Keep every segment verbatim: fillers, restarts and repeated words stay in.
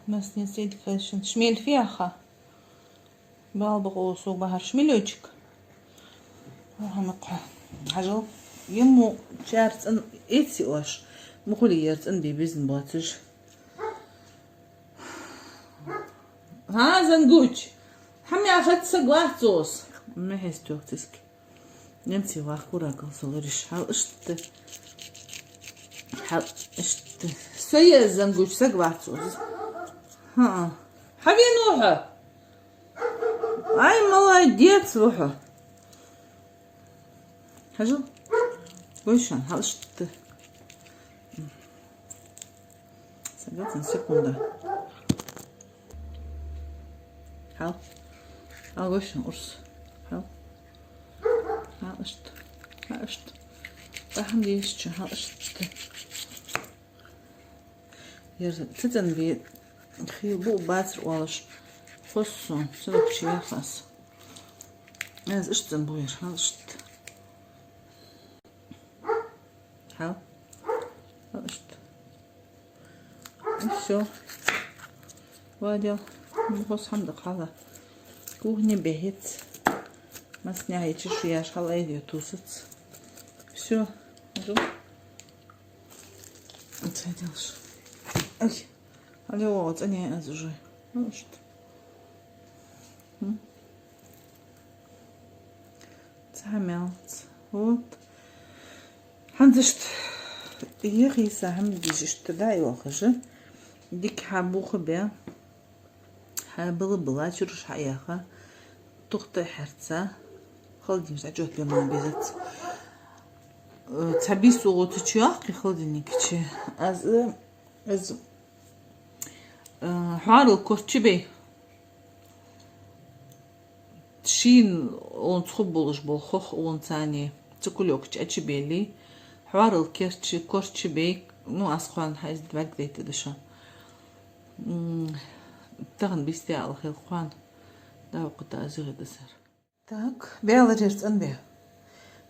Массане а дика хийла шун. Шмель фу яха? Бала бакъо сога бахьар шмелёчек. Оха мукха. Хьажал. Йимма чар цӀен эций оаш. Мухули яр цӀен бе безам боацаш. ХӀа, Зангуч? Хьа мел хатта саг вац цо. Ма хьестох циски. Немций вахкура калсалариш. Хьал иштта. Хьал иштта. Со я, Зангуч, саг вац цо. ХӀа. Хьавена ва хьо? Ай, молодец ва хьо. Хьажал. Вай шун, хьал иштта. Сагатсан секунда. Хьал. Хьал, вай шун, урс. Хьал. Хьал иштта. Хьал иштта. Бахьан дешча, хьал иштта. Яр цӀен бе хила бу бацар оалаш. Хоза сона, цудухьа яхаш. Аз иштта цӀен бу яр, хьал иштта. Хьал. Хьал иштта. И всё. Вадел. Хоза хӀама да хьала. Кухне бехиц. Массане а чешуяш хьал айдио тусац. Всё. Хьажал. Ца делаш. Ай. Хьал йоагӀа цӀене аз уже. Ну, иштта. Хм. Ца мелц. Вот. ХӀанз иштта. Яхийса хӀама дижа иштта да йоахажа. Дика хьабуха бе. Хьа бала-бала чуруш хьаяха. Тухта хьарца. Холодильник чу отбе ма безац. Э, цхьа бийса гӀо ца чу яхкхи холодильник чу. Аз, э, аз, э, хьоарал корча бе. Шин он цху болаш бол хох он цани. Цу кулёк чу Ӏочубели. Хьоарал керча, корча бе. Ну, аз кхоана хьайза ваг дайта даша. М, тахан бисте ала хел кхоана. Да, вакхата азига дасар. Так, бяларер цӀен бе.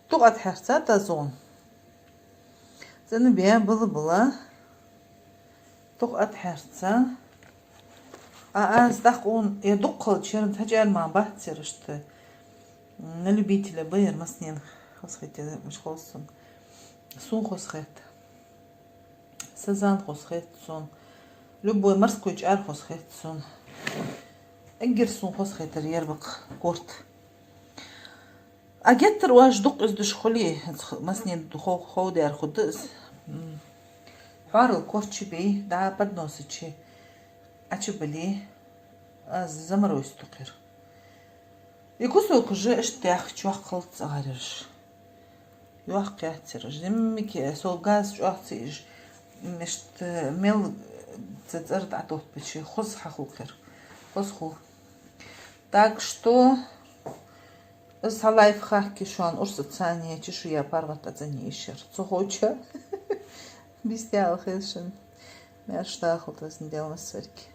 Тух ат хьарца та зон. ЦӀен бе бала-бала. Тух ат хьарца. А аз дакъун, я дукхал черн цхьа чӀар ма бац церашта. На любителя баьр маснен хозхете муш холсон. Сун хозхет. Сазан хоза хет сона. Любой морской чӀар хоза хет сона. Эггара сона хоза хетар ербакъ корт. А геттара оаш дукха из душ хули, маснин хов-, ховдер худа из. М. Хьоарал корча бей, да подноса чи. Ача бали, аз заморозить тукхир. И кусок уже иштта тӀехьа чохкхалц агӀараш. Йохк яцараш. Зиммике со газ чӀоагӀа ца иш. Иштта мел ца цӀар дӀатоттабичи, хоза хьахулкхир. Хоза хул. Так что, из хьа лайфхак шоана урса цани чешуя паргӀата цӀани ишар. Цу хоча. Бистяла хезшин. Мер штахал тасна делма сарки.